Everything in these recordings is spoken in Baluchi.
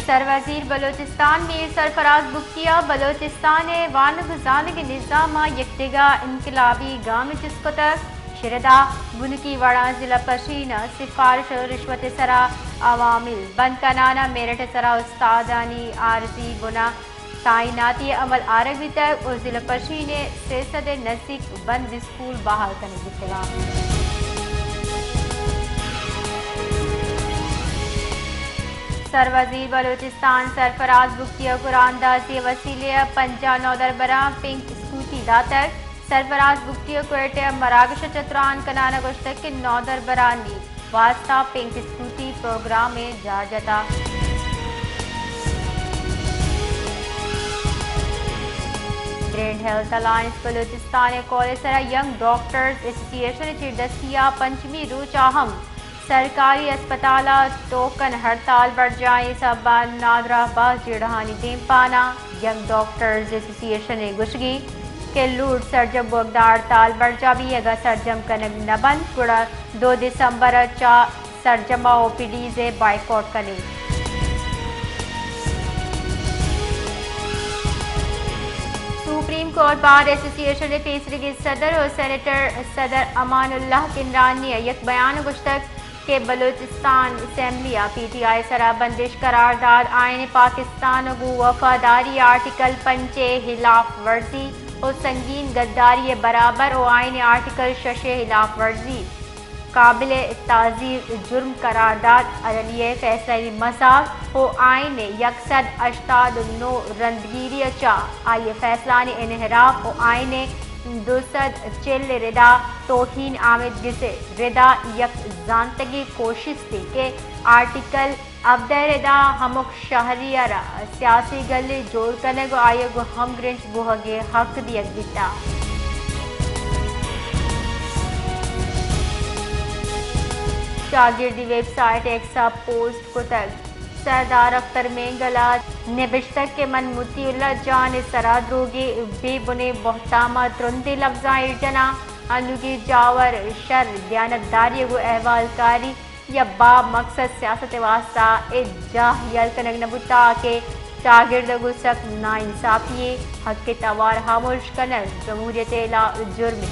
سروزیر بلوچستان میر سرفراز بگٹی ءَ بلوچستان ءِ وانگ ءُ زانگ ءِ نظام ءَ یکدگہ انقلابی گام چست کتگ۔ شردا بنکی وڑاں ضلع پشین ءَ سفارش ءُ رشوت ءِ سرا عوامل بند کنان ءَ میرٹ ءِ سرا استادانی عارضی بن ءَ تعیناتی ءِ عمل آرگ بیتگ ءُ ضلع پشین ءِ سئے سد ءِ نزیک بند اسکول بحال کنگ بیتگ اَنت۔ سروزیر بلوچستان سرفراز بگٹی ءَ قرآن دازی ءِ وسیلہ ءَ پنجاہ نودربراں پنک اسکوٹی داتگ۔ سرفراز بگٹی ءَ کوئٹہ ءَ مراگش ءَ چہ تران کنان ءَ گوشتگ کہ نودربرانی واستہ پنک اسکوٹی پروگرام ءَ جاہ جتا۔ گرینڈ ہیلتھ الائنس بلوچستان ءِ قول ءِ سرا ینگ ڈاکٹرز ایسوسی ایشن ءِ چیردستی ءَ پنچمی روچ ءَ ہم سرکاری اسپتال ءَ ٹوکن ہڑتال برجاہ ایں سبب ءَ نادراہ باز جیڑہانی دیمپان ءَ۔ ینگ ڈاکٹرز ایسوسی ایشن ءِ گوشگ ایں کہ لوٹ سرجم بوگ ءَ ہڑتال برجاہ بی، اگاں سرجم کنگ نہ بنت گڑا دو دسمبر ءَ چہ سرجم ءَ او پی ڈیز ءَ بائیکاٹ کنیں۔ سپریم کورٹ بار ایسوسی ایشن ءِ پیسریگیں صدر ءُ سینیٹر صدر امان اللہ کنرانی ءَ یک بیان ءَ گوشتگ کہ بلوچستان اسمبلی ءَ پی ٹی آئی ءِ سرا بندش قرارداد آئین پاکستان ءَ گوں وفاداری آرٹیکل پنچ ءِ ہلاف ورزی ءُ سنگین غداری ءِ برابر ءُ آئین آرٹیکل شش ءِ ہلاف ورزی قابل تعزیر جرم قرار دات۔ عدلیہ ءِ فیصلہانی مذاق ءُ آئین ءِ یک سد ہشتاد ءُ نو رندگیری ءَ چہ آئی ءِ فیصلہانی انحراف ءُ آئین ءِ دو سد چل ءِ ردا توہین آمیدگس ءِ ردا یک زانتگیں کوشستے کہ آرٹیکل ہبدہ ءِ ردا ہمک شہری ءَ را سیاسی گلے جوڑ کنگ ءُ آئی ءَ گوں ہمگرنچ بوہگ ءِ حق دیگ بیتگ۔ چاگردی ویب سائٹ ایکس ءَ پوسٹ کتگ۔ سردار اختر مینگل ءَ نبشتگ کہ من مطیع اللہ جان ءِ سرا دروگیں بے بنیں بہتام ءَ ترندیں لبزاں ایر جناں۔ انوگیں جاور شر، دیانتداری ءُ احوالکاری یا با مقصد سیاست ءِ واستہ ہچ جاہ یل کنگ نہ بوتگ کہ چاگرد ءَ گوں سک ناانصافی یے، حق ءِ توار ہاموش کنگ جمہوریت ءِ ہلاپ جرمے۔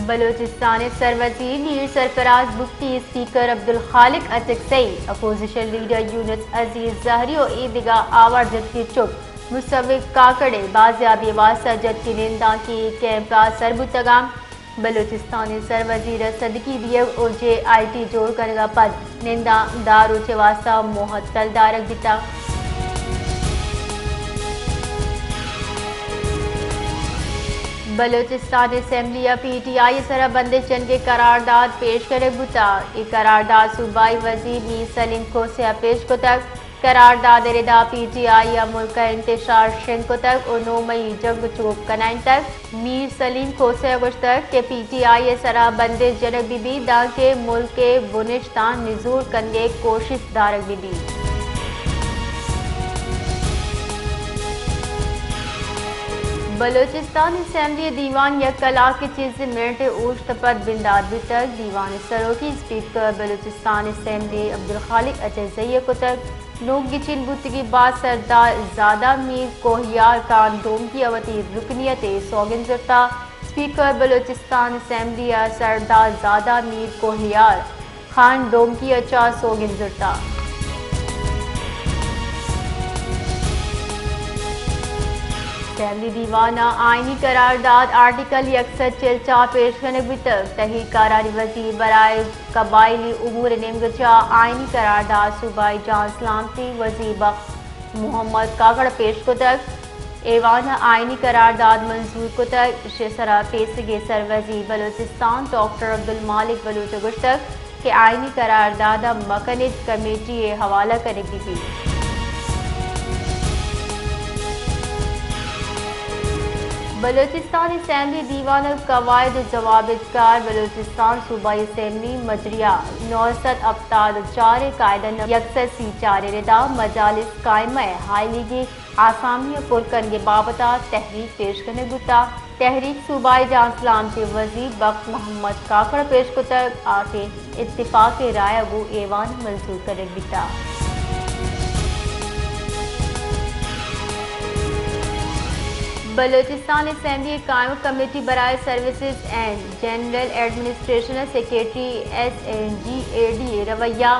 بلوچستان ءِ سروزیر میر سرفراز بگٹی، اسپیکر عبدالخالق اچکزئی، اپوزیشن لیڈر یونس عزیز زہری ءُ اے دگہ آوار جتکیں چک مصوب کاکڑ ءِ بازیابی ءِ واستہ جتکیں نندانکی کیمپ ءَ سر بوتگ اَنت۔ بلوچستان ءِ سروزیر ءَ سدکی دیگ ءُ جے آئی ٹی جوڑ کنگ ءَ پد نندان دہ روچ ءِ واستہ مہتل دارگ بیتگ۔ بلوچستان اسمبلی ءَ پی ٹی آئی ءِ سرا بندش جنگ ءِ قرارداد پیش کنگ بوتگ۔ اے قرارداد صوبائی وزیر میر سلیم کھوسہ ءَ پیش کتگ۔ قرارداد ءِ ردا پی ٹی آئی ءَ ملک ءَ انتشار شنگ کتگ ءُ نو مئی جنگ چوپ کنائینتگ۔ میر سلیم کھوسہ ءَ گوشتگ کہ پی ٹی آئی ءِ سرا بندش جنگ بہ بیت، دانکہ ملک ءِ بنشتاں نزور کنگ ءِ کوشست دارگ بہ بیت۔ بلوچستان اسمبلی ءِ دیوان یک کلاک ءُ چیزے منٹ ءِ اوشت ءَ پد بندات بوتگ۔ دیوان ءِ سروکی اسپیکر بلوچستان اسمبلی عبدالخالق اچکزئی ءَ کتگ۔ نوک گچین بوتگیں باز سردار زادہ میر کوہیار خان ڈومکی ءَ وتی رکنیت ءِ سوگند زرتگ۔ اسپیکر بلوچستان اسمبلی ءَ سردار زادہ میر کوہیار خان ڈومکی ءَ چہ سوگند زرتگ۔ اسمبلی دیوان ءَ آئینی قرارداد آرٹیکل یک سد چل چار پیش کنگ بوتگ۔ تحقیق کارانی وزیر برائے قبائلی امور ءِ نیمگ ءَ چہ آئینی قرارداد صوبائی جان سلامتی وزیر بخش محمد کاکڑ ءَ پیش کتگ۔ ایوان ءَ آئینی قرارداد منظور کتگ۔ ایشی ءِ سرا پیسریگیں سروزیر بلوچستان ڈاکٹر عبدالمالک بلوچ ءَ گوشتگ کہ آئینی قرارداد ءَ مکن اِت، کمیٹی ءَ حوالہ کنگ بہ بیت۔ بلوچستان اسمبلی دیوان ءِ قواعد ءُ ضوابط کار بلوچستان صوبائی اسمبلی مجریہ نو سد ہپتاد ءُ چار ءِ قاعدہ نمبر یک سد سی چار ءِ ردا مجالس قائمہ ءِ ہائیلیگی آسامی ءِ پر کنگ ءِ بابت ءَ تحریک پیش کنگ بوتگ۔ تحریک صوبائی جان سلامتی ءِ وزیر بخت محمد کاکڑ ءَ پیش کتگ، آ کہ اتفاق رائے ءَ گوں ایوان ءَ منظور کنگ بیتگ۔ بلوچستان اسمبلی ءِ قائمہ کمیٹی برائے سروسز اینڈ جنرل ایڈمنسٹریشن ءِ سیکرٹری ایس این جی اے ڈی ءِ رویہ،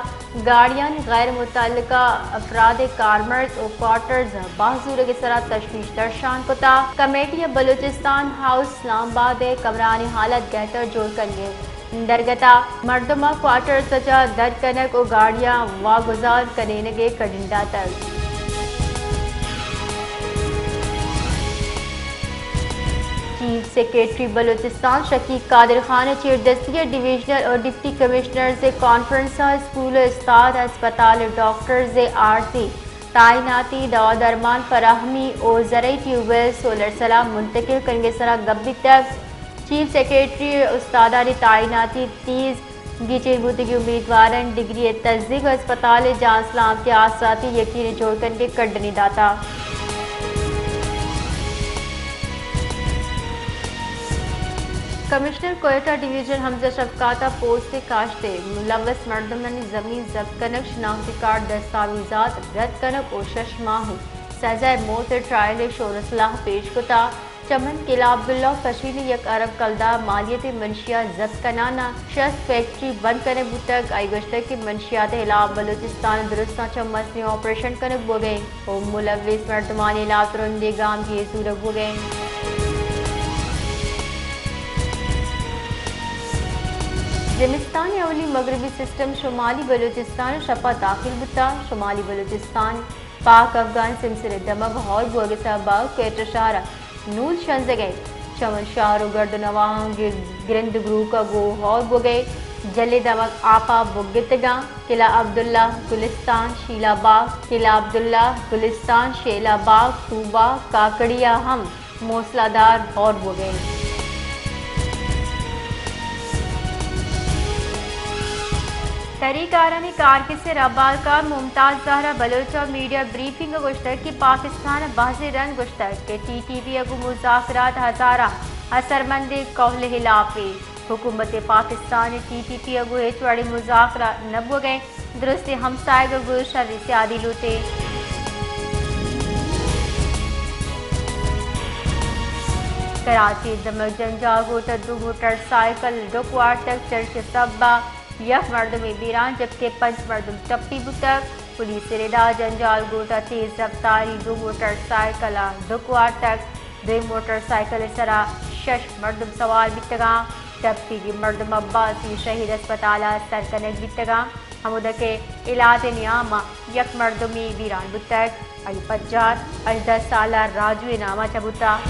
گاڑیانی غیر متعلقہ افراد ءِ کارمرز ءُ کوارٹرز ءِ بہا زورگ ءِ سرا تشویش درشان کتگ۔ کمیٹی ءَ بلوچستان ہاؤس اسلام آباد ءِ کمرانی حالت گہتر جوڑ کنگ ءِ درگت ءَ مردماں کوارٹرز ءَ چہ در کنگ ءُ گاڑیاں واگزار کنینگ ءِ کڈن داتگ۔ چیف سیکرٹری بلوچستان شکیق قادر خان ءِ چیردستی ءَ ڈویژنل ءُ ڈپٹی کمشنرز ءِ کانفرنس ءَ اسکول ءِ استاد، ہسپتال ءِ ڈاکٹرز ءِ عارضی تعیناتی، دوا درمان فراہمی ءُ زرعی ٹیوب ویل سولر سلاہ منتقل کنگ ءِ سرا گپ بیتگ۔ چیف سیکرٹری ءَ استادانی تعیناتی، تیز گیچین بوتگیں امیدوارانی ڈگری ءِ تصدیق ءُ ہسپتال ءِ جان سلامتی ءِ آسراتی یقینی جوڑ کنگ ءِ کڈنی داتگ۔ کمشنر کوئٹہ ڈویژن حمزہ شفقات ءَ پوسٹ ءِ کاشت ءِ ملوث مردمانی زمین ضبط کنگ، شناختی کارڈ، دستاویزات رد کنگ ءُ شش ماہ ءِ سزا ءِ موت ءِ ٹرائل ءِ شور ءُ سلاہ پیش کتگ۔ چمن، قلعہ عبداللہ ءُ کشین ءِ یک ارب کلدار مالیت ءِ منشیات ضبط کنان ءَ شست فیکٹری بند کنگ بوتگ۔ آئی ءَ گوشتگ کہ منشیات ءِ ہلاپ بلوچستان ءَ درستاں چہ مستریں آپریشن کنگ بوگ ءَ انت ءُ ملوث مردمانی ہلاپ ترندیں گامگیج زورگ بوگ ءَ انت۔ زمستان ءِ اولی مغربی سسٹم شمالی بلوچستان ءَ شپ ءَ داخل بوتگ۔ شمالی بلوچستان پاک افغان سمسر ءِ دمگ ہور بوگ ءِ سبب ءَ کوئٹہ شہر ءَ نود شنزگ ءَ انت۔ چمن شہر ءُ گردن ءِ واہند گر-، گرند گروک ءَ گوں ہور بوگ ءَ انت۔ جلیں دمگ آپ ءَ بگتگ انت۔ قلعہ عبداللہ، گلستان، شیلا باغ، قلعہ عبداللہ، گلستان، شیلا باغ، طوبہ، کاکڑی ءَ ہم موسلا دار ہور بوگ ءَ انت۔ تحریک آرامی کارگس ءِ ربالکار ممتاز زہرا بلوچ ءَ میڈیا بریفنگ ءَ گوشتگ کہ پاکستان ءَ بازیں رند گوشتگ کہ ٹی ٹی پی ءَ گوں مذاکرات ہزاراں اثرمندیں کہول ءِ ہلاپ انت۔ حکومت پاکستان ءَ ٹی ٹی پی ءَ گوں ہچ وڑیں مذاکرات نہ بوگ ءَ انت۔ درستیں ہمساہگ ءَ گوں شری سیادی لوٹ ایت۔ کراچی ءِ دمگ جنجال گوٹھ ءَ دو موٹر سائیکل ڈکھ وارتگ، چرش ءِ سبب ءَ یک مردمے بیران جبکہ پنچ مردم ٹپی بوتگ۔ پولیس ءِ رد ءَ جنجال گوٹھ ءَ تیز رفتاری دو موٹر سائیکل ءَ ڈکھ وارتگ۔ دوئیں موٹر سائیکل ءِ سرا شش مردم سوار بیتگ انت۔ ٹپیگیں مردم عباسی شہید ہسپتال ءَ سر کنگ بیتگ انت۔ ہمودا کہ علاج ءِ نیام ءَ یک مردمے بیران بوتگ، آئی ءِ پجار ہژدہ سالہ راجو ءِ نام ءَ چہ بوتگ۔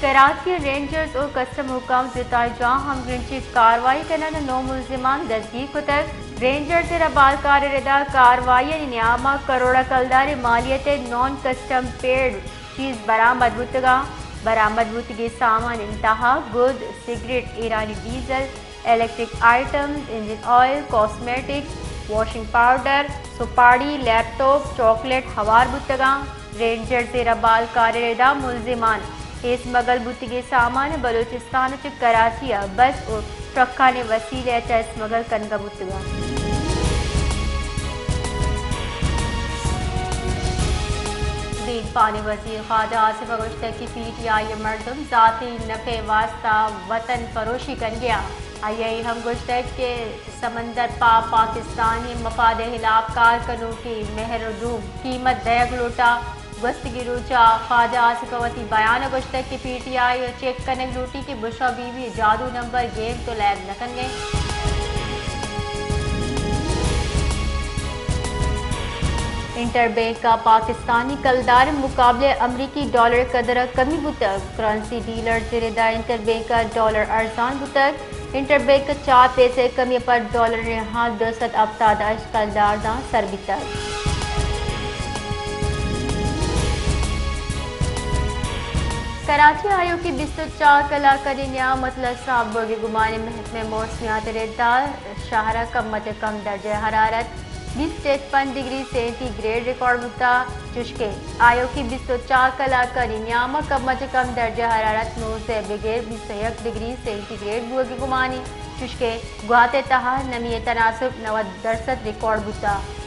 کراچی ءِ رینجرز ءُ کسٹم حکام جتائیں جاہ ہمگرنچی کاروائی کنان ءُ نو ملزمان دزگیر کتگ۔ رینجرز ءِ ربالکار ءِ ردا کاروائیانی نیام ءَ کروڑ ءَ کلدار ءِ مالیت ءِ نان کسٹم پیڈ چیز برآمد بوتگ انت۔ برآمد بوتگیں سامان ءِ تہا گد، سگریٹ، ایرانی diesel, electric items, engine oil, cosmetics, washing powder, سپاڑی، لیپ ٹاپ، چاکلیٹ ہوار بوتگ انت۔ رینجرز ءِ ربالکار ءِ ردا ملزمان ءِ اسمگل بوتگیں سامان ءَ بلوچستان ءَ چہ کراچی ءَ بس ءُ ٹرکانی وسیلہ ءَ چہ اسمگل کنگ بوتگ انت۔ دیمپانی وزیر خواجہ آصف ءَ گوشتگ کہ پی ٹی آئی ءِ مردم ذاتی نفع ءِ واستہ وطن فروشی کنگ ءَ انت۔ آئی ءَ اے ہم گوشتگ کہ سمندر پاپ پاکستانی مفاد ءِ ہلاپ کار کنوکیں مہر ءُ دوم قیمت دئیگ لوٹاں۔ گوستگیں روچ ءَ خواجہ آصف ءَ وتی بیان ءَ گوشتگ کہ پی ٹی آئی ءَ چیک کنگ لوٹی کہ بش ءُ بی بی جادو نمبر گیم تو لیب نہ کنگ ءَ انت۔ انٹر بینک ءَ پاکستانی کلدار ءِ مقابلہ ءَ امریکی ڈالر ءِ قدر ءَ کمی بوتگ۔ کرنسی ڈیلرز ءِ ردا انٹر بینک ءَ ڈالر ارزان بوتگ۔ انٹر بینک ءَ چار پیسہ ءِ کمی ءَ پر ڈالر ءِ نرخ ءَ دو سد ہپتاد ءُ ہشت کلدار داں سر بیتگ۔ کراچی ءَ آیوکیں بیست ءُ چار کلاکانی نیام ءَ مطلع ساپ بوگ ءِ گمان ءَ، محکمہ موسمیات ءِ رد ءَ شہر ءَ کم ءَ چہ کم درجہ حرارت بیست ءُ پنچ ڈگری سینٹی گریڈ ریکارڈ بوتگ، چوشکہ آیوکیں بیست ءُ چار کلاکانی نیام ءَ کم ءَ چہ کم درجہ حرارت نوزدہ بگر بیست ءُ یک ڈگری سینٹی گریڈ بوگ ءِ گمان اِنت، چوشکہ گوات ءِ تہا نمی ءِ تناسب نود درسد ریکارڈ بوتگ۔